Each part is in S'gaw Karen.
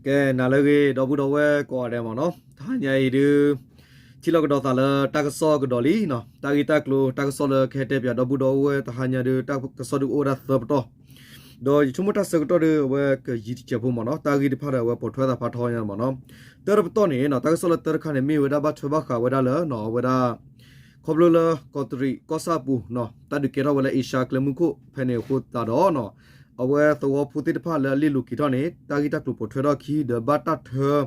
ကဲ နၤလၢအဂ့ၤ ဒီပုၢ်ဒီဝဲၢ်ကိးဂၤဒဲးမ့ၢ်နီၤ, တဟါညါအံၤဒုး ထံၣ်လိာ်ကဒီးသးလၢတၢ်ကစီၣ်ကဒီးလံနီၤ, တၢ်ဂ့ၢ်တၢ်ကျိၤ တၢ်ကစီၣ်လၢကဟဲတဲပၠးဒီပုၢ်ဒီဝဲၢ်တဟါညါဒုး တၢ်ကစီၣ်ဒုးကအိၣ်ဝဲဒၣ်သၢပတီၢ်, ဒီးယဆိကမိၣ်တၢ်ဆၢကတီၢ်ဒုး အဝဲကယံာ်တစဲးဖိမ့ၢ်နီၤ, တၢ်ဂ့ၢ်တဖၣ်ဒီးအဝဲပိာ်ထွဲသးဖးထီညါမ့ၢ်နီၤ, တၢတပတီၢ်န့ၣ်နီၤ, တၢ်ကစီၣ်လၢတၢတခါန့ၣ် မ့ၢ်ဝဲဒၣ်ဘၣ်ထွဲဘၣ်ဃးဝဲဒၣ်လၢနီၤ အဝဲဒၣ် ခီဖျိလၢကီးတရံးကီၢ်ဆၣ်အပူၤနီၤ တၢ်ဒုးကဲထီၣ်ဝဲလၢအ့ရှါကျဲမုၢ်ခိၣ်ဖဲန့ၣ်အဃိသတးဒီးနီၤ, အဝဲသဝီဖိသ့ၣ်တဖၣ်လၢအလ့ၣ်လိၤက့ၤထီၣ်န့ၣ် တၢ်ဂ့ၢ်တၢ်ကျိၤပိာ်ထွဲထီၣ်အခံ ဒီးဘၣ်တၢ်ထၢ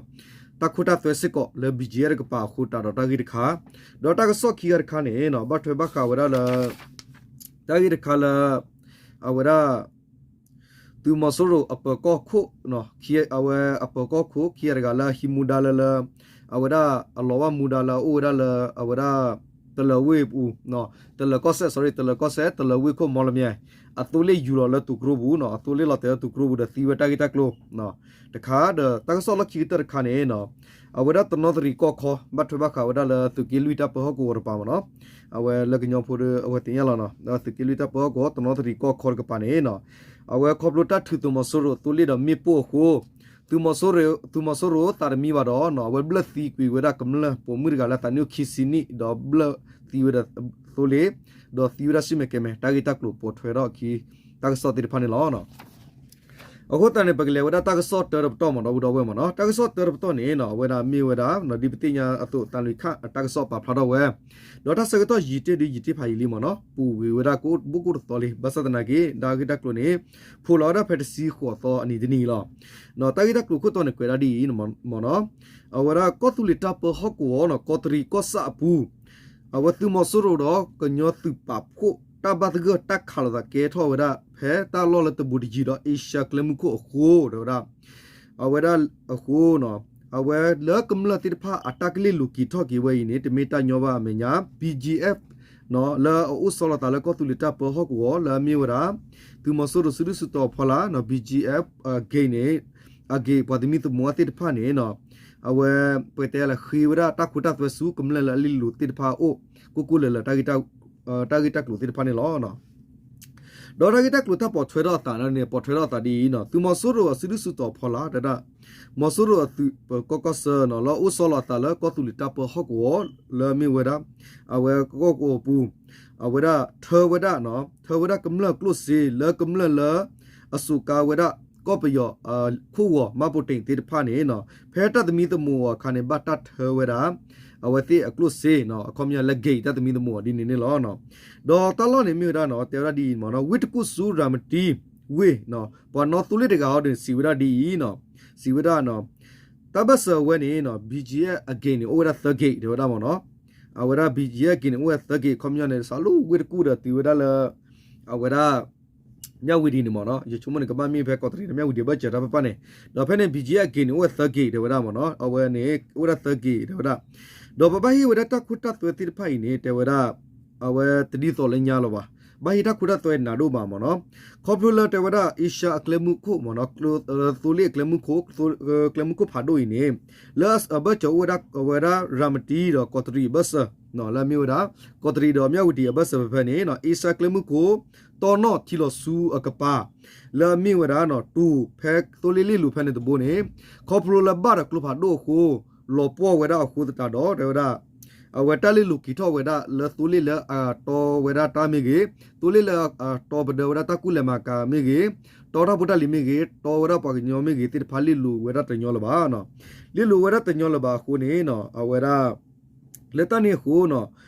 တၢ်ခိတၢ်သွဲစ့ၢ်ကီးလၢ ဘံၣ်ကၠံၣ်အဲၣ် တကပၤအဃိသတးဒီးတၢ်ဂ့ၢ်တခါ, ဒီးတၢ်ကစီၣ်ခံဂၤတခါန့ၣ်နီၤ ဘၣ်ထွဲဘၣ်ဃးဝဲဒၣ်လၢ တၢ်ဂ့ၢ်တခါလၢ အဝဲဒၣ် သုးမီၤစိရိၤအပၢၤကီၢ်ခိၣ်, အဝဲအပၢၤကီၢ်ခိၣ်ခံဂၤတဂၤလၢအဟံးမူဒါလၢလၢ အဝဲဒၣ်အလီၤဘၣ်မူဒါလၢအအိၣ်ဝဲဒၣ်လၢ အဝဲဒၣ် တလၢၤဝ့ၢ်ပူၤ, တလၢၤကီၢ်စဲၣ် sorry တလၢၤကီၢ်စဲၣ် တလၢၤဝ့ၢ်ခိၣ်မီလမၠဲၣ်, အသိလ့ၣ်ယူၤလီၤလၢတိၤကျိပူၤနီၤ, အသိလ့ၣ်လီၤတဲာ်လၢတိၤကျိပူၤဒီးသံဝဲတၢ်ဂ့ၢ်တၢ်ကျိၤ တခါဒီး တၢ်ကစီၣ်လီၢ်ခံကတၢၢ်တခါန့ၣ်နီၤ, အဝဲဒၣ်တနီသရံၣ်ကီၢ်ခီ ဘၣ်ထွဲဘၣ်ဃးဝဲဒၣ်လၢသုးက့လွံၢ်တၢ်ပၢဟီၣ်ကဝီၤတကပၤမ့ၢ်နီၤ, အဝဲလၢကညီဖိဒီးအဝဲသ့ၣ်ညါလီၤနီၤ, သုးက့လွံၢ်တၢ်ပၢဟီၣ်ကဝီၤ တနီသရံၣ်ကီၢ်ခီတကပၤန့ၣ်နီၤ, အဝဲခီဖျိတၢ်ထုးသုးမီၤစိရိၤသိလ့ၣ်ဒီးမ့ၣ်ပိၢ်အဃိ သုးမီၤစိရိၤ သုးမီၤစိရိၤသးတမံဘၣ်ဒီးနီၤ, အဝဲဘျၢၣ်သံကွံာ်ဝဲဒၣ်ကမျၢၢ်ပိာ်မုၣ်တဂၤလၢ သးနံၣ်အိၣ်ခံဆံနံၣ် ဒီးဘျၢၣ်သံဝဲဒၣ်သိလ့ၣ်, ဒီးသံဝဲဒၣ်ဆူမဲာ်ကဲမဲာ် တၢ်ဂ့ၢ်တၢ်ကျိၤပိာ်ထွဲထီၣ်အခံ တၢ်ကစီၣ်သ့ၣ်တဖၣ်န့ၣ်လီၤ. အဃိသတးန့ၣ် ပကလဲၤဝဲဒၣ်တၢ်ကစီၣ်တၢတပတီၢ်မ့ၢ်နီၤ ဒီပုၢ်ဒီဝဲၢ်မ့ၢ်နီၤ, တၢ်ကစီၣ်တၢတပတီၢ်န့ၣ်နီၤ အဝဲဒၣ်မ့ၢ်ဝဲဒၣ် ဒ်ပသ့ၣ်ညါအသိး သးလွံၢ်ခၣ်အတၢ်ကစီၣ်ပာ်ဖျါထီၣ်ဝဲ, ဒီးတၢ်ဆၢကတီၢ်ယံာ်တ့ၢ်ဒုးယံာ်တ့ၢ်ဖးယံာ်လံမ့ၢ်နီၤ, ပူၤကွံာ်ဝဲဒၣ်ကအိၣ်ဘူးကအိၣ်တသီလံ, ဘၣ်ဆၣ်သနာ်က့ တၢ်ဂ့ၢ်တၢ်ကျိၤန့ၣ် ဖိးလီၤဝဲဒၣ်ဖဲတဆံဃိးသီအနံၤတနံၤလီၤ. တၢ်ဂ့ၢ်တၢ်ကျိၤခိၣ်တီန့ၣ် ကွဲးဒၣ်ဒ်အံၤမ့ၢ်နီၤ, အဝဲဒၣ်ကီၢ်သူလ့ၤတၢ်ပၢဟီၣ်ကဝီၤနီၤ ကီးတရံးကီၢ်ဆၣ်အပူၤ အဝဲသုးမီၤစိရိၤဒီးကညီသုးပာ်ဖှိၣ်တၢ်ဘၣ်သဂၢၢ်တၢ်ခးလိာ်သးကဲထီၣ်ဝဲဒၣ် ဖဲတၢ်လီၢ်လၢတဘူးတယံၤဒီးအ့ရှါကျဲမုၢ်ခိၣ်အဃိ တဲဝဲဒၣ်, အဝဲဒၣ်အဃိနီၤ, အဝဲလၢကမျၢၢ်သ့ၣ်တဖၣ်အတၢ်ကလ့ၣ်လိၤက့ၤထီၣ်က့ၤဝဲအံၤန့ၣ် တမ့ၢ်တၢ်ညီဘၣ်အမဲာ်ညါ ဘံၣ်ကၠံၣ်အဲၣ် လၢအအိၣ်ဆီလီၤသးလၢကီၢ်သူလ့ၤတၢ်ပၢဟီၣ်ကဝီၤ လၢအမ့ၢ်ဝဲဒၣ် သုးမီၤစိရိၤစုဒုၣ်စုတီၤအဖီလာ်နီၤ ဘံၣ်ကၠံၣ်အဲၣ် အဂ့ၢ် ပှၤသမံသမိးသ့ၣ်တဖၣ်န့ၣ်နီၤ, အဝဲ ပကတဲလၢဃ့ဝဲဒၣ်တၢ်ခိတၢ်သွဲဆူ ကမျၢၢ်လၢအလ့ၣ်လိၤသ့ၣ်တဖၣ်အအိၣ် ကိၢ်ကိၢ်လၢၤလၢၤ တၢ်ဂ့ၢ်တၢ်ကျိၤသ့ၣ်တဖၣ်န့ၣ်လီၤ. ဒီးတၢ်ဂ့ၢ်တၢ်ကျိၤတၢ်ပိာ်ထွဲထီၣ်အသးန့ၣ် ပိာ်ထွဲထီၣ်အသးဒ်အံၤနီၤ, သုးမီၤစိရိၤအစုဒုၣ်စုတီၤအဖီလာ် တဲဝဲဒၣ် မီၤစိရိၤအသုးပၢၤကီၢ်ကီၢ်ဆၢနီၤ လၢအအိၣ်ဆီလီၤအသးလၢကီၢ်သူလ့ၤတၢ်ပၢဟီၣ်ကဝီၤ လၢအမ့ၢ်ဝဲဒၣ် အဝဲကီၢ်ကဝီၤပူၤ အဝဲဒၣ်ထၢဝဲဒၣ် ထၢဝဲဒၣ်ကမျၢၢ်ကျိၣ်စ့ လၢကမျၢၢ်လၢ အစိာ်ကါဝဲဒၣ် ကီၢ်ပယီၤခိၣ်ဂီၤ မှတ်ပုံတင် သ့ၣ်တဖၣ်န့ၣ်နီၤ ဖဲတၢ်သမံသမိးအီၤအခါန့ၣ် ဘၣ်တၢ်ထၢဝဲဒၣ် အဝဲသ့ၣ်အကျိၣ်စ့နီၤ အခီပညီလၢ gate တၢ်သမံသမိးအီၤဒ်န့ၣ်န့ၣ်လီၤ. ဒီးတၢ်လီၢ်န့ၣ်မ့ၢ်ဝဲဒၣ်နီၤ တဲဝဲဒၣ်ဒ်အံၤမ့ၢ်နီၤ ဝ့ၢ်တကူၣ်ဆူရၤမတံဝ့ၢ်နီၤ ပှၤနီၣ်သိလ့ၣ်တဂၤအံၤဒီးစံးဝဲဒၣ်ဒ်အံၤနီၤ စံးဝဲဒၣ်နီၤ တၢ်ဘၢၣ်စၢၤအဝဲန့ၣ်နီၤ ဘံၣ်ကၠံၣ်အဲၣ်အ gate န့ၣ် အိၣ်ဝဲဒၣ်သၢ gate တဲဝဲဒၣ်မ့ၢ်နီၤ အဝဲဒၣ် ဘံၣ်ကၠံၣ်အဲၣ် gate န့ၣ် အိၣ်ဝဲသၢ gate ခီပညီန့ၣ် စးလိဝ့ၢ်တကူၣ်ဒီးတုၤဝဲဒၣ်လၢ အဝဲဒၣ် မၠၣ်ဝံၤဒံးန့ၣ်မ့ၢ်နီၤ ယဆိကမိၣ်န့ၣ် ကဘၣ်မ့ၢ်ဖဲကီးတရံးဒီးမၠၣ်ဝံၤဒံးဘၢၣ်စၢၤတၢ်ပၢၢ်ပၢၢ်န့ၣ် ဒီးဖဲန့ၣ် ဘံၣ်ကၠံၣ်အဲၣ် gate န့ၣ် အိၣ်ဝဲသၢ gate တဲဝဲဒၣ်မ့ၢ်နီၤ အဝဲန့ၣ် အိၣ်ဝဲဒၣ်သၢ gate တဲဝဲဒၣ် ဒီးပဘၣ်ဟ့ၣ်ဝဲဒၣ်တၢ်ခိတၢ်သွဲသ့ၣ်တဖၣ်အံၤန့ၣ် တဲဝဲဒၣ် အဝဲတဒ်သိးလၢညါလၢၤဘၣ် ဘၣ်ဟ့ၣ်တၢ်ခိတၢ်သွဲနးဒိၣ်မးမ့ၢ်နီၤ ခီဖျိလၢတဲဝဲဒၣ် အ့ရှါအကျဲမုၢ်ခိၣ်မ့ၢ်နီၤ သိလ့ၣ်အကျဲမုၢ်ခိၣ် ကျဲမုၢ်ခိၣ်ဖးဒိၣ်အံၤန့ၣ် လၢအဘၢၣ်စၢၤအိၣ်ဝဲဒၣ် အဝဲဒၣ်ရၤမတံဒီးကီးတရံးအဘၢၣ်စၢၤ လၢအမ့ၢ်ဝဲဒၣ် ကီးတရံးဒီးမၠၣ်ဝံၤဒံးအဘၢၣ်စၢၤဖဲဖဲန့ၣ် အ့ရှါကျဲမုၢ်ခိၣ် တီနီၣ်ထံလီၤဆူအကပၤ လၢအမ့ၢ်ဝဲဒၣ် တူၢ်ဖဲသိလ့ၣ်လ့ၣ်လိၤဖဲန့ၣ်တဘိန့ၣ် ခီဖျိလၢဘၣ်ဒီးကျိဖးဒိၣ်အဃိ လီၤပှီၢ်ဝဲဒၣ်အဃိသတးဒီး တဲဝဲဒၣ် အဝဲတၢ်လ့ၣ်လိၤက့ၤထီၣ်ဝဲဒၣ်လၢသိလ့ၣ်လၢအတီဝဲဒၣ်တၢ်မ့ၢ်ဂ့ၤ, သိလ့ၣ်လၢအတီပဒၢဝဲဒၣ်တၢ်ကူၣ်လဲၤမၤကၤမ့ၢ်ဂ့ၤ, တီတၢ်ဖိတၢ်လံၤမ့ၢ်ဂ့ၤ, တီဝဲဒၣ်ပှၤကညီမ့ၢ်ဂ့ၤ သ့ၣ်တဖၣ်လ့ၣ်လိၤဝဲဒၣ်တညီလၢၤဘၣ်နီၤ. လ့ၣ်လိၤဝဲဒၣ်တညီလၢၤဘၣ်အဃိန့ၣ် အဝဲဒၣ် လၢတၢ်န့ၣ်အဃိနီၤ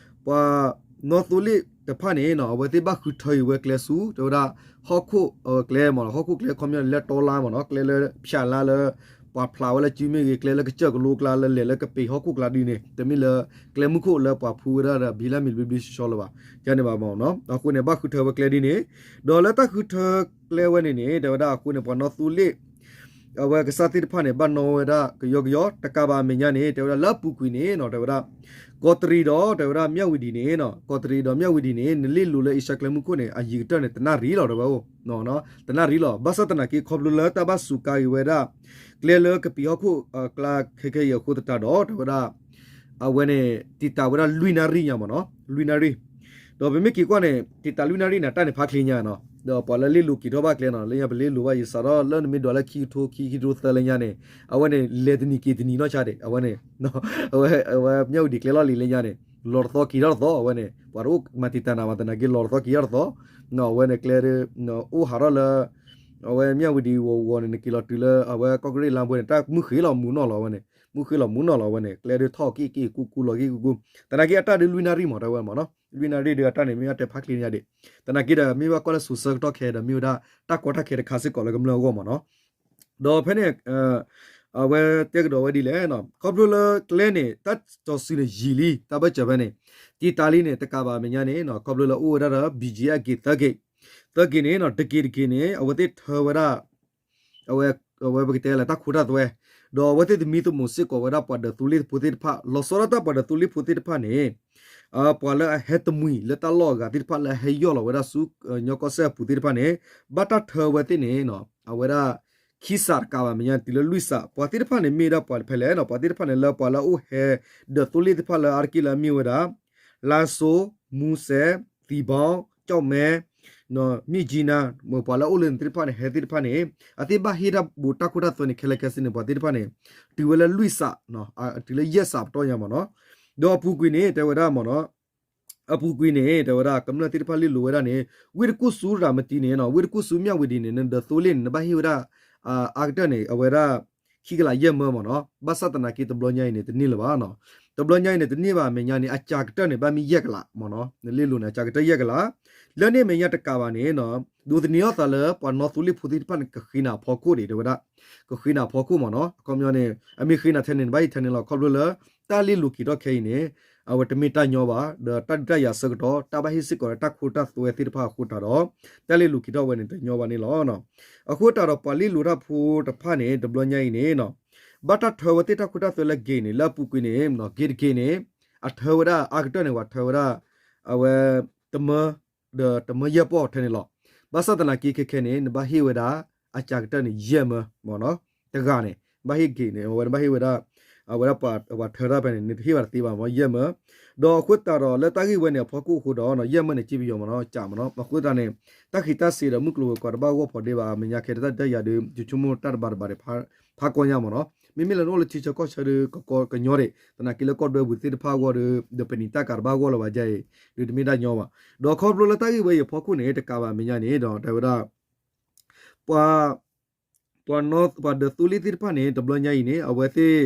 ပှၤနီၣ်သိလ့ၣ်တဖၣ်န့ၣ် အဝဲသ့ၣ်ဘၣ်ဃုထၢအံၤဝဲကျဲဆူ တဲဝဲဒၣ် ဟီၣ်ခိၣ်ကျဲမ့ၢ်နီၤ, ဟီၣ်ခိၣ်ကျဲခီပညီန့ၣ်လၢတီလါမ့ၢ်နီၤ, ကျဲလၢဖၠးလါလၢ ပှၤဖျးဝဲလၢစုမ့ၢ်ဂ့ၤ, ကျဲလၢကစၢၢ်ကလိကျါလၢလဲၤလၢကပ့ၤဟီၣ်ခိၣ်ကျါဒ်န့ၣ်, တမ့ၢ်လၢကျဲမုၢ်ခိၣ်လၢပှၤဖှူဝဲဒၣ်ဒီးဘံလၢမံၤဘျ့ဘျ့ဆှီဆှီလၢၤဘၣ်, ယန့ၣ်ဘၣ်မ့ၢ်နီၤ. အဃိန့ၣ် ဘၣ်ဃုထၢဝဲကျဲဒ်န့ၣ်, ဒီးလၢတၢ်ဃုထၢကျဲဝဲန့ၣ်န့ၣ် တဲဝဲဒၣ်အဃိန့ၣ် ပှၤနီၣ်သိလ့ၣ် အဝဲကစၢ်သ့ၣ်တဖၣ်န့ၣ် ဘၣ်နီၣ်ဝဲဒၣ်ကယီကယီ, တကးဘၣ်အမဲာ်ညါန့ၣ် တဲဝဲဒၣ်လၢအပူၤကွံာ်န့ၣ်နီၤ, တဲဝဲဒၣ် ကီးတရံးဒီး တဲဝဲဒၣ်မၠၣ်ဝံၤဒံးန့ၣ်နီၤ, ကီးတရံးဒီးမၠၣ်ဝံၤဒံးန့ၣ် နလ့ၣ်လိၤလၢအ့ရှါကျဲမုၢ်ခိၣ်န့ၣ် အယံၤကတၢၢ်န့ၣ် တနၣ်ရံၣ်လီၤ တဲဝဲအိၣ်, တနၣ်ရံၣ်လီၤ. ဘၣ်ဆၣ်သနာ်က့ ခီဖျိလၢတၢ်ဘၣ်စူးကါက့ၤဝဲဒၣ် ကျဲလၢကပ့ၤဟီၣ်ခိၣ်အကျါခဲခဲအံၤအဃိသတးဒီး တဲဝဲဒၣ် အဝဲန့ၣ် တံာ်တာ်ဝဲဒၣ်လွံၢ်နၣ်ရံၣ်ညါမ့ၢ်နီၤ, လွံၢ်နၣ်ရံၣ်. ဒီးပမ့ၢ်က့ၤကွၢ်န့ၣ် တံာ်တာ်လွံၢ်နၣ်ရံၣ်န့ၣ် တၢ်န့ၣ်ဖးချ့ညါနီၤ, ဒီးပှၤလၢလ့လိၤက့ၤထီၣ်ဘၣ်ကျဲနီၤ လၢညါပလ့လိၤဘၣ် ယစးထီၣ်လၢနမ့ၢ်ဒွးလၢခံကထိခံ ခံကထိသၢလၢညါန့ၣ် အဝဲန့ၣ် လဲၤတနံၤက့ၤတနံၤနီၢ်ဆါဒံး အဝဲန့ၣ် အဝဲ အဝဲ မြဝတီ ကျဲလီၢ်လံၤလၢညါန့ၣ် လီၤတသီက့ၤထီၣ်တသီ အဝဲန့ၣ် ပှၤတအိၣ်မၤတံာ်တာ်နၤဘၣ်သနာ်က့ လီၤတသီက့ၤထီၣ်တသီ အဝဲန့ၣ်ကျဲဒ် အိၣ်ဟးထီၣ်လၢ အဝဲ မြဝတီ ဝီၤဝီၤန့ၣ် နက့ၤလီၤတုၤလၢအဝဲ ကီၢ်ကရ့ၣ်လါပှဲၤန့ၣ် တၢ်မုၢ်ဃ့လီၤမူနီၢ်လီၤ အဝဲန့ၣ် မုၢ်ဃ့လီၤမူနီၢ်လီၤ အဝဲန့ၣ် ကျဲဒ်ထီၣ်က့ၣ်က့ၣ်ကူကူလီၤက့ၣ်ကူကူ သနာ်က့အတၢ်ဒ်လွံၢ်နၣ်ရံၣ်မး တဲဝဲမးနီၤ လွံၢ်နၣ်ရံၣ်ဒ်အတၢ်န့ၣ် မ့ၢ်အတဲဖးချ့ညါဒံး သနာ်က့ဒီး မ့ၢ်ဘၣ်ကွၢ်လၢစိၤဆၢကတီၢ်ခဲအံၤဒီး မ့ၢ်ဝဲဒၣ် တၢ်ကီတၢ်ခဲတခါစ့ၢ်ကီးလၢကမျၢၢ်အဂီၢ်မးနီၤ ဒီးဖဲန့ၣ် အဝဲတဲကဒီးဝဲဒ်လဲၣ် ခီဖျိလၢကျဲန့ၣ် တၢ်စီၤစုၤန့ၣ်ယံာ်လံ တၢ်ဘၢၣ်စၢၤဖဲန့ၣ် တံာ်တာ်လံန့ၣ် တကးဘၣ်အမဲာ်ညါန့ၣ် ခီဖျိလၢအိၣ်ဝဲဒၣ်ဒီး ဘံၣ်ကၠံအဂ့ၤသၢက့ၤ သၢက့ၤန့ၣ် တက့ၤတက့ၤန့ၣ် အဝဲသ့ၣ်ထၢဝဲဒၣ် အဝဲ အဝဲပကတဲလၢ တၢ်ခိတၢ်သွဲ ဒီးအဝဲသ့ၣ်သမံသမိးစ့ၢ်ကီးဝဲဒၣ်ပှၤဒၢးသိလ့ၣ်ဖိသ့ၣ်တဖၣ် လီၤဆီဒၣ်တၢ်ပှၤဒၢးသိလ့ၣ်ဖိသ့ၣ်တဖၣ်န့ၣ် ပှၤလၢအဟဲတမှံၤလၢတၢ်လီၢ်အဂၤသ့ၣ်တဖၣ်လၢအဟဲယီၢ်လီၤဝဲဒၣ်ဆူ ကညီကီၢ်စဲၣ်အပူၤသ့ၣ်တဖၣ်န့ၣ် ဘၣ်တၢ်ထၢဝဲသ့ၣ်န့ၣ် အဝဲဒၣ် ခံစးတကးဘၣ်မဲာ်ညါ တုၤလၢလွံၢ်စး ပှၤသ့ၣ်တဖၣ်န့ၣ် မ့ၢ်ဝဲဒၣ်ပှၤဖဲလဲၣ် ပှၤသ့ၣ်တဖၣ်န့ၣ် လၢပှၤလၢအအိၣ်ဟဲ ဒၢးသိလ့ၣ်သ့ၣ်တဖၣ်လၢအါတက့ၢ်လၢအမ့ၢ်ဝဲဒၣ် လါစိ, မူစဲး, သံဘီ, ကၠီၣ်မဲ, မ့ၢ်ကၠံနါ, ပှၤလၢအအိၣ်လၢန့ၣ်သ့ၣ်တဖၣ်န့ၣ် ဟဲသ့ၣ်တဖၣ်န့ၣ် အသ့ၣ်ဘၣ်ဟ့ၣ်တၢ်ဘူးတၢ်ခိတၢ်သွဲန့ၣ် ခဲလၢာ်ခဲဆ့န့ၣ် ပှၤသ့ၣ်တဖၣ်န့ၣ် တုၤဝဲလၢလွံၢ်စး, တုၤလၢယဲၢ်စးပတီၢ်ညါမးနီၤ. ဒီးအပူၤကွံာ်န့ၣ် တဲဝဲဒၣ်မးနီၤ အပူၤကွံာ်န့ၣ် တဲဝဲဒၣ် ကမျၢၢ်သ့ၣ်တဖၣ်လ့ၣ်လိၤဝဲဒၣ်န့ၣ် ဝ့ၢ်တကူၣ်ဆူရၤမတံန့ၣ်နီၤ ဝ့ၢ်တကူၣ်ဆူ မြဝတီ န့ၣ် နဒၢးသိလ့ၣ်န့ၣ် နဘၣ်ဟ့ၣ်ဝဲဒၣ် အါကတၢၢ်န့ၣ် အဝဲဒၣ် ခံကလးယဲၢ်မၢမးနီၤ. ဘၣ်ဆၣ်သနာ်က့တဘျီညါအံၤန့ၣ် တန့ၢ်လၢၤဘၣ်နီၤ. တဘျီညါအံၤန့ၣ် တန့ၢ်ဘၣ်အမဲာ်ညါန့ၣ် အစှၤကတၢၢ်န့ၣ် ဘၣ်မ့ၢ်ယဲၢ်ကလးမးနီၤ. နလ့ၣ်လိၤန့ၣ် အစှၤကတၢၢ်ယဲၢ်ကလး လၢန့ၣ်အမဲာ်ညါတကးဘၣ်န့ၣ် ဒိးသန့ၤအီၣ်သးလၢပှၤနီၣ်သိလ့ၣ်ဖိသ့ၣ်တဖၣ်န့ၣ် ကဃ့နၤအဖီခိၣ်ဒံး တဲဝဲဒၣ် ကဃ့နၤအဖီခိၣ်မးနီၤ. အခီပညီန့ၣ် အမ့ၢ်ဃ့နၤထဲန့ၣ် နဘၣ်ဟ့ၣ်ထဲန့ၣ်လီၤ. ခီဖျိလၢ တၢ်လ့ၣ်လိၤက့ၤထီၣ်ခဲအံၤန့ၣ် အဝဲတမ့ၢ်တၢ်ညီဘၣ် ဒီးတၢ်ဒုးတၢ်ယၤအဆၢကတီၢ် တၢ်ဘၣ်ဟ့ၣ်စ့ၢ်ကီးလၢတၢ်ခိတၢ်သွဲသ့ၣ်တဖၣ်အဃိသတးဒီး တၢ်လ့ၣ်လိၤက့ၤထီၣ်ဝဲန့ၣ် တညီဘၣ်န့ၣ်လီၤ. အဃိသတးဒီး ပှၤလ့ၣ်လိၤတၢ်ဖိတဖၣ်န့ၣ် တဘျီညါအံၤန့ၣ် ဘၣ်တၢ်ထၢဝဲသ့ၣ်တၢ်ခိတၢ်သွဲလၢဂ့ၤန့ၣ် လၢအပူၤကွံာ်န့ၣ် ဂ့ၤတက့ၢ်န့ၣ် အထၢဝဲဒၣ်အါကတၢၢ်န့ၣ် ပှၤထၢဝဲဒၣ် အဝဲ တမၢ ဒီးတမၢယဲၢ်ပီၢ်ထဲန့ၣ်လီၤ. ဘၣ်ဆၣ်သနာ်က့ခဲခဲန့ၣ် နဘၣ်ဟ့ၣ်ဝဲဒၣ် အစှၤကတၢၢ်န့ၣ် ယဲၢ်မၢမးနီၤ. တဂၤန့ၣ် ဘၣ်ဟ့ၣ်ဂ့ၤန့ၣ် အဝဲနဘၣ်ဟ့ၣ်ဝဲဒၣ် အဝဲဒၣ်ပှၤထၢတၢ်ဖဲန့ၣ် နတဟ့ၣ်ဘၣ်တသ့ဘၣ်မး ယဲၢ်မၢ. ဒီးအဃိသတးဒီး လၢတၢ်ဂ့ၢ်ဝဲန့ၣ် အဖီခိၣ်အဃိဒီး ယဲၢ်မၢန့ၣ် က့ပယီၤမးနီၤ ကးမးနီၤ. အဃိသတးန့ၣ် တၢ်ဃံးတၢ်စ့ၤဒီးမုၢ်ကျိၤဝဲၤကွာ်တဘၣ်ဂီၢ်ဖီဒ့ဘၣ် အမဲာ်ညါခဲတၢ်ဒုးတၢ်ယၤဒီး ယဆိကမိၣ်တၢ်တဘၣ်တဘၣ်ဒီး ဖးကီညါမးနီၤ. မ့မ့ၢ်လၢနအိၣ်လၢထံဆၢကီၢ်ဆၢဒီး ကကီကညီဒံး သနာ်က့လၢကီၢ်ဒွဲပူၤသ့ၣ်တဖၣ်အဂီၢ်ဒီး ဒီးပနံာ်တၢ်ကၤတဘၣ်ဂီၢ်လၢၤဘၣ်ဒ်အံၤ ဒီးတမ့ၢ်တၢ်ညီဘၣ်. ဒီးခီဖျိလၢတၢ်ဂ့ၢ်ဝဲအံၤအဖီခိၣ်န့ၣ် တကးဘၣ်အမဲာ်ညါန့ၣ်ဒီး တဲဝဲဒၣ် ပှၤ ပှၤနီၣ် ပှၤဒၢးသိလ့ၣ်သ့ၣ်တဖၣ်န့ၣ် တဘျီညါအံၤန့ၣ် အဝဲသ့ၣ်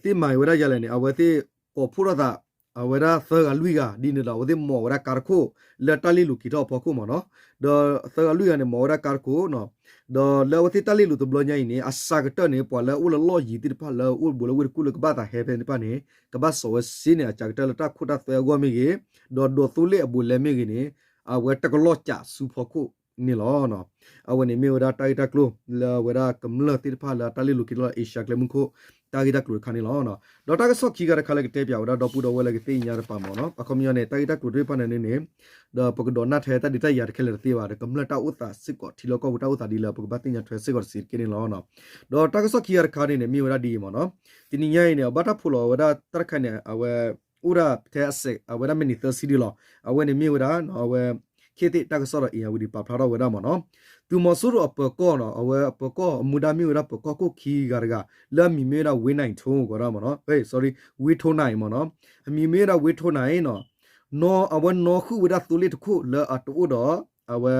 သ့ၣ်မၤဝဲဒၣ်ယၤလဲၣ်န့ၣ် အဝဲသ့ၣ်ကိးဖှိၣ်ထီၣ်သး အဝဲဒၣ်သၢဂၤလွံၢ်ဂၤဒ်န့ၣ်ဒီး အဝဲသ့ၣ်မီၤဝဲဒၣ်ကါတခိၣ် လၢတၢ်လ့ၣ်လိၤက့ၤထီၣ်အဖီခိၣ်မးနီၤ. ဒီးသၢဂၤလွံၢ်ဂၤန့ၣ် မီၤဝဲဒၣ်ကါတခိၣ်နီၤ. ဒီးလၢအဝဲသ့ၣ်တၢ်လ့ၣ်လိၤတဘျီညါအံၤန့ၣ် အစှၤကတၢၢ်န့ၣ် ပှၤလၢအအိၣ်လၢလီၢ်ယံၤသ့ၣ်တဖၣ်လၢအအိၣ်ဘူးလၢဝ့ၢ်တကူၣ်လၢကဘၣ်သးဟဲဖဲသ့ၣ်တဖၣ်န့ၣ် ကဘၣ်စိာ်ဝဲစ့န့ၣ် အစှၤကတၢၢ်လၢတၢ်ခိတၢ်သွဲအဂီၢ်မ့ၢ်ဂ့ၤ, ဒီးဒၢးသိလ့ၣ်အဘူးအလဲမ့ၢ်ဂ့ၤန့ၣ် အဝဲတကလီၢ်ကးဆူဖီခိၣ်န့ၣ်လီၤ. အဝဲန့ၣ်မ့ၢ်ဝဲဒၣ်တၢ်ဂ့ၢ်တၢ်ကျိၤ လၢအဝဲဒၣ်ကမျၢၢ်သ့ၣ်တဖၣ်လၢတၢ်လ့ၣ်လိၤက့ၤထီၣ်လၢ Asia ကျဲမုၢ်ခိၣ် တၢ်ဂ့ၢ်တၢ်ကျိၤတခါန့ၣ်လီၤ. ဒီးတၢ်ကစီၣ်ခံဂၤတခါလၢကတဲပၠးဝဲဒၣ်ဒီပုၢ်ဒီဝဲၢ်လၢကသ့ၣ်ညါတပၤမးနီၤ. အခီပညီန့ၣ် တၢ်ဂ့ၢ်တၢ်ကျိၤသ့ၣ်တဖၣ်န့ၣ်န့ၣ် ဒီးပကဒိးနၢ်ထဲတၢ်ဒုးတၢ်ယၤတခဲလၢာ်တသ့ဘၣ်, ဒီးကမျၢၢ်တၢ်အိၣ်သးစ့ၢ်ကီး ထံလီၢ်ကီၢ်ပူၤတၢ်အိၣ်သးဒ်လၢပကဘၣ်သ့ၣ်ညါထွဲစ့ၢ်ကီးတစဲးတက့ၢ်န့ၣ်လီၤ. ဒီးတၢ်ကစီၣ်ခံဂၤတခါန့ၣ်န့ၣ် မ့ၢ်ဝဲဒၣ်ဒ်အံၤမးနီၤ. တနံၤညါအံၤန့ၣ် အဘၣ်တၢ်ဖိးလီၤဝဲဒၣ်တၢ်တခါန့ၣ် အဝဲ အိၣ်ဒၣ်ထဲအစဲး အဝဲဒၣ်မံးနံးသၢဆံဒ်လီၤ. အဝဲန့ၣ်မ့ၢ်ဝဲဒၣ် အဝဲ ခ့သ့ၣ်တၢ်ကစီၣ်ဒီး အ့ၣ် အဝံၤဒံးပာ်ဖျါထီၣ်ဝဲဒၣ်မးနီၤ. သုးမီၤစိရိၤအပၢၤကီၢ်နီၤ အဝဲအပၢၤကီၢ်အမူဒါမ့ၢ်ဝဲဒၣ်ပၢၤကီၢ်ခိၣ်ခံဂၤတဂၤ လၢအမံၤမ့ၢ်ဝဲဒၣ် ဝ့ထိနၢ် မးနီၤ, ဝ့ထိနၢ်မးနီၤ. အမံၤမ့ၢ်ဝဲဒၣ် ဝ့ထိနၢ်နီၤ. နီၤ အဝဲနီၣ်ဃုာ်ဝဲဒၣ်သိလ့ၣ်တခိၣ်လၢအတအိၣ်ဒီး အဝဲ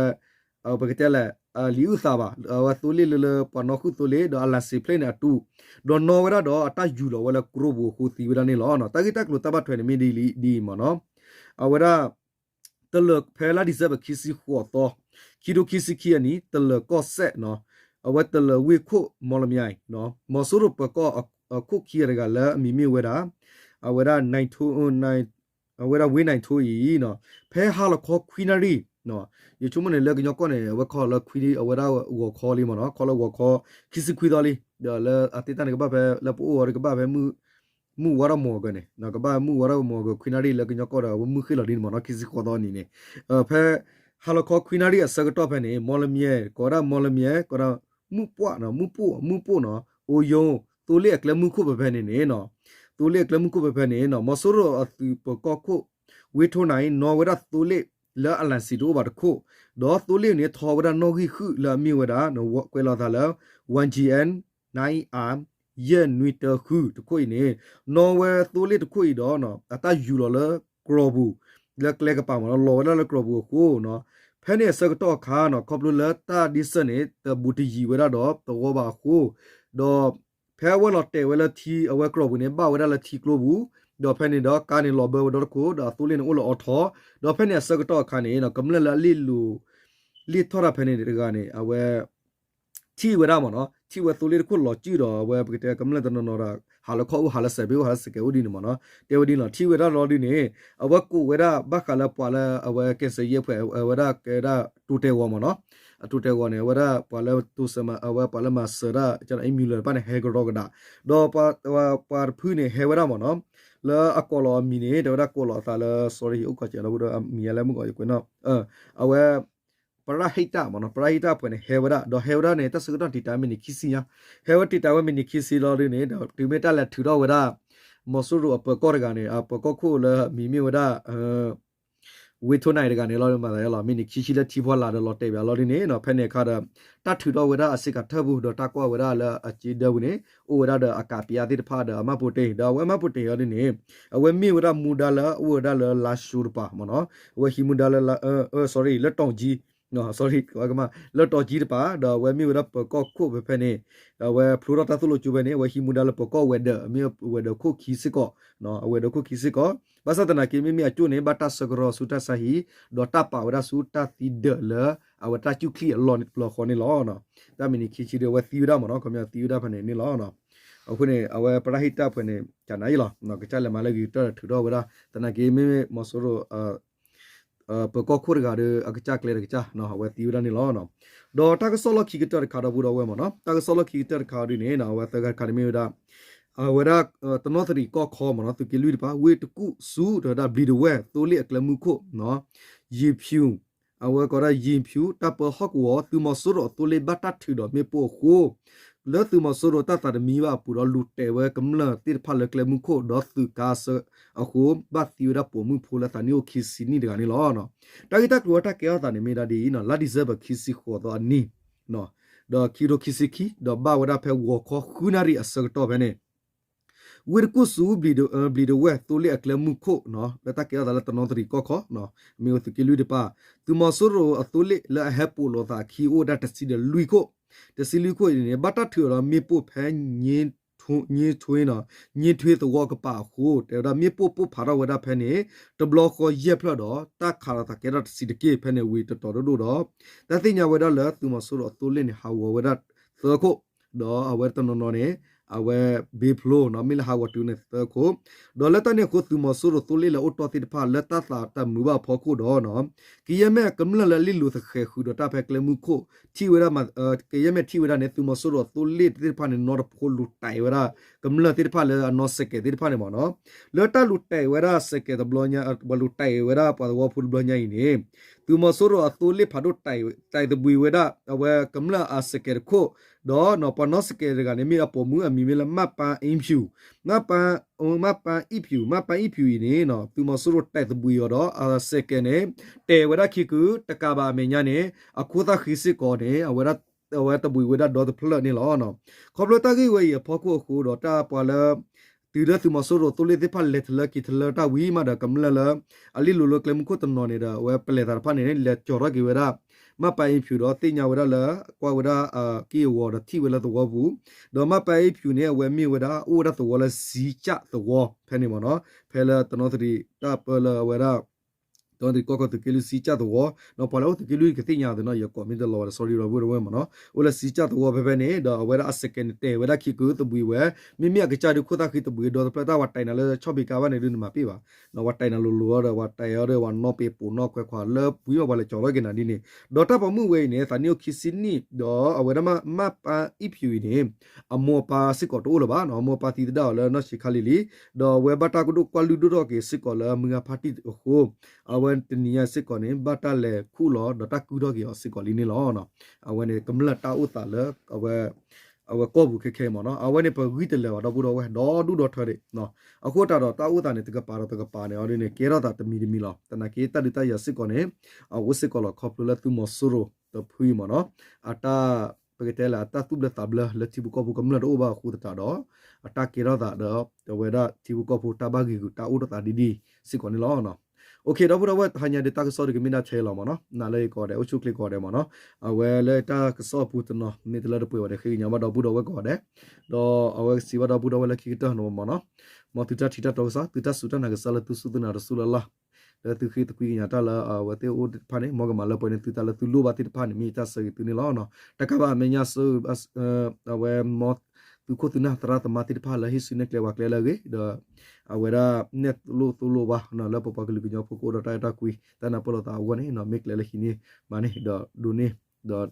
ပကတဲလဲၣ် လံာ်အုၣ်သးဘၣ်, အဝဲသိလ့ၣ်လၢလၢပှၤနီၣ်ဃုာ်သိလ့ၣ် ဒီးအ license plate န့ၣ်အတူၢ်, ဒီးနီၣ်ဝဲဒၣ်ဒီးအတၢ်ယူၤလီၤဝဲလၢကျိပူၤအဃိသံဝဲဒၣ်န့ၣ်လီၤ. တၢ်ဂ့ၢ်တၢ်ကျိၤတၢ်ဘၣ်ထွဲန့ၣ်မ့ၢ်ဒ်အံၤမးနီၤ. အဝဲဒၣ် တလၢၤဖဲလါ December ခံဆံဃိးသီ, ခံထိခံဆံခံအနံၤ တလၢၤကီၢ်စဲၣ်နီၤ, အဝဲတလၢၤဝ့ၢ်ခိၣ်မီလမၠဲၣ်, မီၤစိရိၤပၢၤကီၢ်အခိၣ်ခံဂၤတဂၤလၢအမံၤမ့ၢ်ဝဲဒၣ် အဝဲဒၣ် အဝဲဒၣ်ဝ့နၢ်ထိအံၤ ဖဲဟါလီၤခီခွံနၣ်ရံၣ် ယဆိကမိၣ်န့ၣ် လၢကညီကီၢ်န့ၣ် အဝဲခီလၢခွံ အဝဲဒၣ်ဂီၤခီလံမ့ၢ်နီၤ, ခီလၢဂီၤခီ ခံဆံခွံသီလံ, ဒီးလၢအသ့ၣ်တၢ်န့ၣ် ကဘၣ်ဖဲလၢပအိၣ်ဝဲဒီးကဘၣ်ဖဲ မုၢ်ဝါထီၣ်မုၢ်ဂီၤဂီၤန့ၣ် ကဘၣ်မုၢ်ဝါထီၣ်မုၢ်ဂီၤခွံနၣ်ရံၣ် လၢကညီကီၢ်ဒီး အဝဲမုၢ်ဃ့ၢ်လီၤဒ်န့ၣ်မ့ၢ်နီၤ, ခံဆံဃိးသီနံၤန့ၣ်, ဖဲ ဟါလီၤခီခွံနၣ်ရံၣ်အဆၢကတီၢ်ဖဲန့ၣ် မီလမၠဲၣ် ကိးဝဲဒၣ်မီလမၠဲၣ် ကိးဝဲဒၣ် မုၢ်ပှၢ် မုၢ်ပိၢ် မုၢ်ပိၢ်နီၤ အိယိ သိလ့ၣ်အကျဲမုၢ်ခိၣ်ဖဲဖဲန့ၣ်န့ၣ်နီၤ, သိလ့ၣ်အကျဲမုၢ်ခိၣ်ဖဲဖဲန့ၣ်နီၤ မီၤစိရိၤအသုးပၢၤကီၢ်ခိၣ် ဝ့ထိနၢ် နီၣ်ဝဲဒၣ်သိလ့ၣ် လၢအလံစံးတအိၣ်ဘၣ်တခိၣ်, ဒီးသိလ့ၣ်န့ၣ် ထီဝဲဒၣ်နီၣ်ဂံၢ်ဃုာ်လၢအမ့ၢ်ဝဲဒၣ် ကွဲးလီၤသးလၢ one G N nine R ယဲၢ်နွံတၢဃုတခိၣ်အံၤန့ၣ် နီၣ်ဝဲသိလ့ၣ်တခိၣ်အံၤဒီး အတၢ်ယူၤလီၤလၢကြီၢ်ပူၤ လၢကျဲကပၤမ့ၢ်နီၤ လီၤဝဲဒၣ်လၢကြီၢ်ပူၤအဃိနီၤ ဖဲန့ၣ်အဆၢကတီၢ်အခါနီၤ ခီဖျိလၢတၢ်ဒ့စၢၣ်န့ၣ် တဘူးတယံၤဝဲဒၣ်ဒီးသဝီဘၣ်အဃိ, ဒီး ဖဲအဝဲလီၤတဲာ်ဝဲလၢထံအဝဲကြီၢ်ပူၤန့ၣ် ဘၣ်ဝဲဒၣ်လၢထံကျိပူၤ, ဒီးဖဲန့ၣ်ဒီးကါန့ၣ်လီၤဘၢဝဲဒီတခိၣ် ဒီးအသိလ့ၣ်န့ၣ်အိၣ်လၢအီထီ, ဒီးဖဲန့ၣ်အဆၢကတီၢ်အခါန့ၣ် ကမျၢၢ်လၢအလ့ၣ်လိၤ လ့ၣ်ထီၣ်တၢ်ဖဲန့ၣ်တဂၤန့ၣ် အဝဲ ထံၣ်ဝဲဒၣ်မ့ၢ်နီၤ ထံၣ်ဝဲသိလ့ၣ်တခိၣ်လီၤစုၣ်ဒီး အဝဲပကတဲကမျၢၢ်တနီၤနီၤဒီး ဟးလၢခီၣ်အိၣ် ဟးလၢစဲးဘ့ၣ်အိၣ် ဟးလၢစဲးကဲးအိၣ်ဒ်န့ၣ်မ့ၢ်နီၤ တဲဝဲဒ်န့ၣ်လီၤ ထံၣ်ဝဲဒၣ်လီၤဒ်န့ၣ် အဝဲကိးဝဲဒၣ်ဘၣ်ဃးလၢပှၤလၢအဝဲ ကဲစၢယဲၢ်ဖဲ အဝဲဒၣ်ကဲဒၣ်တိတဲာ်ဂီၤမ့ၢ်နီၤ အတိတဲာ်ဂီၤန့ၣ် အဝဲဒၣ်ပှၤလၢတိစၢၤမၤ အဝဲပှၤလၢမၤစၢၤဒၣ် ကဲအံၤမံၤလၢတဖၣ်န့ၣ် ဟဲကရီကဒး ဒီးပှၤတဖုန့ၣ် ဟဲဝဲဒၣ်မ့ၢ်နီၤ လၢအကိးလီၤအမံၤန့ၣ် တဲဝဲဒၣ်ကိးလီၤအသးလၢ sorry အိၣ်ကီးကဲးဒီး အမံၤအလဲၣ်မုၢ်ကီးယကွဲးနီၤ အဝဲ ပရဟိတမ့ၢ်နီၤ ပရဟိတအဖွဲ့န့ၣ် ဟဲဝဲဒၣ် ဒီးဟဲဝဲဒၣ်န့ၣ် တၢ်ဆၢကတီၢ်တံာ်တာ်မံးနံးခံဆံညါ ဟဲဝဲတံာ်တာ်ဝဲမံးနံးခံဆံလီၤဒ်န့ၣ် ဒီးတုၤမ့ၢ်တၢ်လဲၤထုးထီၣ်ဝဲဒၣ် မီၤစိရိၤအပၢၤကီၢ်တဂၤန့ၣ် အပၢၤကီၢ်ခိၣ်လၢမံၤမ့ၢ်ဝဲဒၣ် ဝ့ထိနၢ်အံၤတဂၤန့ၣ်လီၤ မၤသးလီၤ မံးနံးခံဆံလၢထံဖီလာ်ဒီးလီၤတဲာ်ဘၣ်လီၤဒ်န့ၣ် ဖဲန့ၣ်အခါဒီး တၢ်ထုးထီၣ်ဝဲဒၣ်အဆ့ကၤထၢၣ်ပူၤ ဒီးတၢ်ကွၢ်ဝဲဒၣ်လၢအစ့ဒၢပူၤန့ၣ် အိၣ်ဝဲဒၣ်ဒီးအကးပယါသ့ၣ်တဖၣ်ဒီးအမၢ်ပိတ့ၢ် ဒီးအဝဲအမၢ်ပိတ့ၢ်အီၤဒ်န့ၣ် အဝဲမ့ၢ်ဝဲဒၣ်မူဒါလၢအအိၣ်ဝဲဒၣ်လၢလါၡိတပၤမ့ၢ်နီၤ အဝဲဟံးမူဒါလၢ sorry လၢတီၢ်ကၠံ လၢတီၢ်ကၠံတပၤ ဒီးအဝဲမ့ၢ်ဝဲဒၣ်ပၢၤကီၢ်ခိၣ်ဖဲဖဲန့ၣ် အဝဲဖျိထီၣ်တၢ်သိၣ်လိကၠိဖဲန့ၣ် အဝဲဟံးမူဒါလၢပၢၤကီၢ်ဝဲၤဒၢး မ့ၢ်ဝဲၤဒၢးခိၣ်ခံစ့ၢ်ကီး အဝဲၤဒၢးခိၣ်ခံစ့ၢ်ကီး ဘၣ်ဆၣ်သနာ်က့ မ့မ့ၢ်အကၠိၣ်န့ၣ် ဘၣ်တၢ်ဆၢကရီဆူတၢ်ဆါဟံၣ် ဒီးတၢ်ပာ်ဝဲဒၣ်ဆူတၢ်သံဒၢးလၢ အဝဲတၢ်ကူၣ်ချံအလီၢ်လီၤဃီန့ၣ်လီၤ. တၢ်မံးနံးခံဆံဒီး အဝဲသံဝဲဒၣ်မ့ၢ်နီၤ ခီပညီသံဝဲဒၣ်ဖဲန့ၣ်န့ၣ်လီၤ. အဃိန့ၣ် အဝဲပရဟိတအဖွဲ့န့ၣ် ကနၤအံၤလီၤ ကစၢ်လဲၤမၤလၢဂ့ၤကတၢၢ်ဒီးထုးထီၣ်ဝဲဒၣ် သနာ်က့ မ့မ့ၢ်မီၤစိရိၤ ပၢၤကီၢ်ခိၣ်တဂၤဒီး အကစၢ်ကျဲတကစၢ် အဝဲသံဝဲဒၣ်န့ၣ်လီၤ. ဒီးတၢ်ကစီၣ်လီၢ်ခံကတၢၢ်တခါဒီပုၢ်ဒီဝဲၢ်မ့ၢ်နီၤ တၢ်ကစီၣ်လီၢ်ခံကတၢၢ်တခါဒ်န့ၣ် အဝဲသၢခါတခါန့ၣ်မ့ၢ်ဝဲဒၣ် အဝဲဒၣ် တနီသရံၣ်ကီၢ်ခီမ့ၢ်နီၤ သုးက့လွံၢ်တပၤ ဝ့ၢ်တကူၣ်ဆူ တဲဝဲဒၣ် ဘျံးဒဝဲၢ် သိလ့ၣ်အကျဲမုၢ်ခိၣ် ယံၤဖၠူၣ် အဝဲကိးဒၣ်ယံၤဖၠူၣ် တၢ်ပၢဟီၣ်ကဝီၤ သုးမီၤစိရိၤအသိလ့ၣ်ဘၣ်တၢ်ထုးဒီးမ့ၣ်ပိၢ်အဃိ လၢသုးမီၤစိရိၤတၢ်သးတမံဘၣ်အပူၤဒီး လူၤတဲာ်ဝဲကမျၢၢ်သ့ၣ်တဖၣ်လၢကျဲမုၢ်ခိၣ် ဒီးသုးကါအဃိ ဘၣ်သံဝဲဒၣ်ပိာ်မုၣ်ဖိလၢသးနံၣ်အိၣ်ခံဆံနံၣ်တဂၤန့ၣ်လီၤ. တၢ်ဂ့ၢ်တၢ်ကျိၤဝဲတၢ်ကဲထီၣ်သးန့ၣ်မ့ၢ်ဒၣ်ဒ်အံၤနီၤ လါဒံၣ်စ့ဘၢၣ်ခံဆံဃိးသီအနံၤ ဒီးခံကထိခံဆံခံ ဒီးဘၣ်ဝဲဒၣ်ဖဲဂီၤခီဃုနၣ်ရံၣ်အဆၢကတီၢ်ဖဲန့ၣ် ဝ့ၢ်တကူၣ်ဆူ ဘျံးဒဝဲၢ်သိလ့ၣ်အကျဲမုၢ်ခိၣ် လၢတၢ်ကဲထီၣ်သးလၢတနီသရံၣ်ကီၢ်ခီ မ့ၢ်ဝဲသုးက့လွံၢ်တပၤ သုးမီၤစိရိၤအသိလ့ၣ်လၢအဟဲပိာ်လိာ်သးအခံအိၣ်ဝဲဒၣ်တဆံဒီးလွံၢ်ခိၣ် တဆံလွံၢ်ခိၣ်အံၤန့ၣ် ဘၣ်တၢ်ထုးအီၤဒီးမ့ၣ်ပိၢ်ဖဲ ည့ထွ့နီၤ ည့ထွ့သဝီကပၤအဃိ တဲဝဲဒၣ်မ့ၣ်ပိၢ်ပိၢ်ဖးထီၣ်ဝဲဒၣ်ဖဲန့ၣ် တဘျီဃီယဲၢ်ဖျၢၣ်ဒီး တၢ်ခးလိာ်သးကဲထီၣ်တဆံးတက့ၢ် ဖဲန့ၣ်ဝံၤတတီၤဒိၣ်ဒိၣ်ဒီး တၢ်သ့ၣ်ညါဝဲဒၣ်လၢသုးမီၤစိရိၤအသိလ့ၣ်န့ၣ် ဟးဂီၤဝဲဒၣ်သၢခိၣ် ဒီးအဝဲတနီၤနီၤန့ၣ် အဝဲဘ့ဖျိနီၤ မ့ၢ်လၢဟးဂီၤတုၤန့ၣ်သၢခိၣ် ဒီးလၢတၢ်န့ၣ်အဃိ သုးမီၤစိရိၤသိလ့ၣ်လၢအိၣ်တီၢ်သ့ၣ်တဖၣ်လၢတၢ်သးတမုာ်ဘၣ်အဖီခိၣ်ဒီး ကယဲၢ်မ့ၢ်ကမျၢၢ်လၢအလ့ၣ်လိၤသဃဲၤဃုာ်ဒီးတၢ်ဖဲကျဲမုၢ်ခိၣ် ထံၣ်ဝဲဒၣ် ကယဲၢ်မ့ၢ်ထံၣ်ဝဲဒၣ်န့ၣ် သုးမီၤစိရိၤအသိလ့ၣ်သ့ၣ်တဖၣ်န့ၣ် နီတဖိလူၤတဲာ်ဝဲဒၣ် ကမျၢၢ်သ့ၣ်တဖၣ်လၢအနီၢ်စဲးကဲးသ့ၣ်တဖၣ်န့ၣ်မ့ၢ်နီၤ လၢတၢ်လူၤတဲာ်ဝဲဒၣ်စဲးကဲးတဘျီညါ ပှၤလူၤတဲာ်ဝဲဒၣ်ပှၤသဝီဖိတဘျီညါအံၤန့ၣ် သုးမီၤစိရိၤအသိလ့ၣ်ဖးဒိၣ်တဲာ်သဘှံးဝဲဒၣ် အဝဲကမျၢၢ်အစဲးကဲးတခိၣ် ဒီးပှၤနီၢ်စဲးကဲးတဂၤန့ၣ် မ့ၢ်အပိာ်မုၣ်အမံၤမ့ၢ်လၢ မၢ်ပၢ်အ့ဖြူၣ် မၢ်ပၢ် မၢ်ပၢ်အ့ဖြူၣ် မၢ်ပၢ်အ့ဖြူၣ်အံၤန့ၣ် သုးမီၤစိရိၤတဲာ်သဘှံးအီၤဒီး အစဲးကဲးန့ၣ် တဲာ်ဝဲဒၣ်ခံကု တကးဘၣ်အမဲာ်ညါန့ၣ် အခိၣ်သၣ်ဃံစ့ၢ်ကီးန့ၣ် အဝဲ အဝဲသဘှံးဝဲဒၣ်ဒီတဖျၢၣ်န့ၣ်လီၤ. ခီဖျိတၢ်ဂ့ၢ်ဝဲအံၤအဖီခိၣ်အဃိဒီး တၢ်ပှၤလၢ တုၤလၢသုးမီၤစိရိၤသိလ့ၣ်သ့ၣ်တဖၣ်လဲၤထီၣ်လၢက့ၤထီၣ်လၢတၢ်ဝံၤမးဒီး ကမျၢၢ်လၢ အလ့ၣ်လိၤလၢကျဲမုၢ်ခိၣ်တနီၤန့ၣ်ဒီး အဝဲပလဲၤသးတဖၣ်န့ၣ် လဲၤကၠီၤထီၣ်က့ၤဝဲဒၣ် မၢ်ပၢ်အ့ဖြူၣ်ဒီးသ့ၣ်ညါဝဲဒၣ်လၢ ကွၢ်ဝဲဒၣ်အက့ၢ်အဂီၤဒီးထံၣ်ဝဲလၢသဝီပူၤ ဒီးမၢ်ပၢ်အ့ဖြူၣ်န့ၣ် အဝဲမ့ၢ်ဝဲဒၣ် အိၣ်ဝဲဒၣ်သဝီလၢစံကၠၣ်သဝီဖဲန့ၣ်မ့ၢ်နီၤ ဖဲလၢတနီသရံၣ်တၢ်ပၢလၢအဝဲဒၣ် တနီသရံၣ်ကီၢ်ခီသုးက့လွံၢ်စံကၠၣ်သဝီ ဒီးပှၤလၢအိၣ်သုးက့လွံၢ်ကသ့ၣ်ညါသ့နီၤ ယကိးမ့ၢ်တလီၤဝဲဒီး sorry ဒီပုၢ်ဒီဝဲၢ်မ့ၢ်နီၤ အိၣ်လၢစံကၠၣ်သဝီဖဲဖဲန့ၣ် ဒီးအဝဲဒၣ်အစဲးကဲးန့ၣ်တဲာ်ဝဲဒၣ်ခံကုသဘှံးဝဲ မ့မ့ၢ်အကစၢ်ဒုးခိၣ်သၣ်ဃံသဘှံးဒီတဖျၢၣ်တၢ်ဝဲတဲနၤလၢဆီၣ်ဘံကါဘၣ်န့ၣ်ဒုးနမၤပ့ၢ်ဘၣ် ဝဲတဲနၤလိၤလိၤအီၤဒီး ဝဲတဲအီၤဒီး ဝဲနီၣ်ပ့ၤပိာ်နီၣ်ခွဲးခွါလၢဝံၤမးပှၤလဲၤကၠီၤထီၣ်က့ၤနၤဒ်န့ၣ် ဒီးတၢ်ပိာ်မုၣ်ဝဲအံၤန့ၣ် သးနံၣ်အိၣ်ခံဆံနံၣ် ဒီးအဝဲဒၣ်မၢ်ပၢ်အ့ဖြူၣ်အံၤန့ၣ် အမိၢ်အပၢ်စ့ၢ်ကီးတအိၣ်လၢၤဘၣ်နီၤ အမိၢ်အပၢ်သံသဒၣ်အီၤလၢနီၢ်ဆံးခါလံၤလံၤ ဒီးအဝဲဘၣ်တၢ်ကဒိၣ်ကွၢ်လုၢ်ဒိၣ်ထီၣ်က့ၤစ့ၢ်ကီးလၢမုၢ်ဂၤဖါတံၢ်အဃိ အဝဲတနံၤညါစ့ၢ်ကီးန့ၣ် ဘၣ်တၢ်လဲၤခူၣ်လီၤ ဒီးတၢ်ကုၢ်ထီၣ်က့ၤအီၤစ့ၢ်ကီးလံန့ၣ်လီၤ. အဝဲန့ၣ်ကမျၢၢ်တၢ်အိၣ်သးလၢ အဝဲ အဝဲကီၢ်ပူၤခဲခဲအံၤမ့ၢ်နီၤ, အဝဲန့ၣ်ပဂံၢ်တလဲၤဘၣ် ဒီပုၢ်ဒီဝဲၢ် ဒီဒူၣ်ဒီထၢဒံး. အဃိသတးဒီး တၢ်အိၣ်သးန့ၣ် တကပၤဒီးတကပၤန့ၣ် အီၤဒ်န့ၣ် ကဲထီၣ်သးတမံၤတမံၤလီၤ. သနာ်က့ တၢ်ဒုးတၢ်ယၤစ့ၢ်ကီးန့ၣ် အအိၣ်စ့ၢ်ကီးလီၤ ခီဖျိလၢသုးမီၤစိရိၤတဖုအံၤမ့ၢ်နီၤ, အတၢ် ပကတဲလၢအတၢ်သူၣ်ဘျၢသးဘျၢလၢထံဖိကီၢ်ဖိကမျၢၢ်တအိၣ်ဘၣ်အဃိသတးဒီး အတၢ်ကဲထီၣ်သးဒီး အဝဲဒၣ်ထံဖိကီၢ်ဖိတၢ်ဘၣ်ဂ့ၤဂုာ်တၢ်အိၣ်ထီၣ်သးဒ်ဒ်စ့ၢ်ကီးန့ၣ်လီၤ. OK ဒီပုၢ်ဒီဝဲၢ် တဟါညါဒ်တၢ်ကစီၣ်ဒ်ကမ့ၢ်ဒၣ်ထဲလီၤမ့ၢ်နီၤ, နၤလၢယကိးဂၤဒဲး အိၣ်ဆူၣ်အိၣ်ချ့ကိးဂၤဒဲးမ့ၢ်နီၤ, အဝဲလၢတၢ်ကစီၣ်အပူၤတနီၤ မ့ၢ်တလၢတပှဲၤဘၣ်ဒီး ဃ့ကညးဘၣ်ဒီပုၢ်ဒီဝဲၢ်ကိးဂၤဒဲး, ဒီးအဝဲကစံးဘၣ်ဒီပုၢ်ဒီဝဲၢ်လၢခံကတၢၢ်န့ၣ်မ့ၢ်နီၤ, မ်သုတၢ်ထံၣ်တၢ်တီကစီၣ် သုတၢ်စူၢ်တၢ်နာ်ကစၢ်လၢသုစူၢ်သုနာ်တစူၢ်လၢ်လၢ် လၢသုဃ့သကွံကညးတၢ်လၢအဝဲသ့ၣ်အိၣ်သ့ၣ်တဖၣ်န့ၣ် မ်ကမၤလၢပှဲၤန့ၢ်သုတၢ်လၢသုလိၣ်ဘၣ်သ့ၣ်တဖၣ်န့ၣ် မ့ၢ်ယတၢ်ဆၢဂ့ၤသုန့ၣ်လီၤ. တကးဘၣ်အမဲာ်ညါဆၢ အဝဲမ်သုးခိၣ်သုးနၢ်သရၣ်သမါသ့ၣ်တဖၣ်လၢဟ့ၣ်ဆူၣ်နဲၣ်ကျဲပှၤကျဲလၢအဂ့ၤ ဒီး အဝဲဒၣ်နဲၣ်လိၣ်သိလိၣ်ဘၣ် လၢပပှၤကလုာ်ကညီဖိကအိၣ်ဒီးတၢ်အဲၣ်တၢ်ကွံ တၢ်နၢ်ပၢၢ်လိာ်သးအဂီၢ်န့ၣ် မ့ၢ်ကျဲလၢဟံးန့ၢ်မၤန့ၢ် ဒီးဒိးန့ၢ်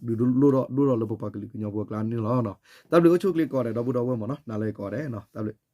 ဒီးဒုးလိၣ်ထီၣ်ဒိၣ်ထီၣ်လၢပပှၤကလုာ်ကညီဖိအကျါန့ၣ်လီၤ. တၢ်ဘျုးအိၣ်ဆူၣ်အိၣ်ချ့ကိးဂၤဒဲး ဒီပုၢ်ဒီဝဲၢ်မ့ၢ်နီၤ နၤလၢကိးဂၤဒဲး တၢ်ဘျုး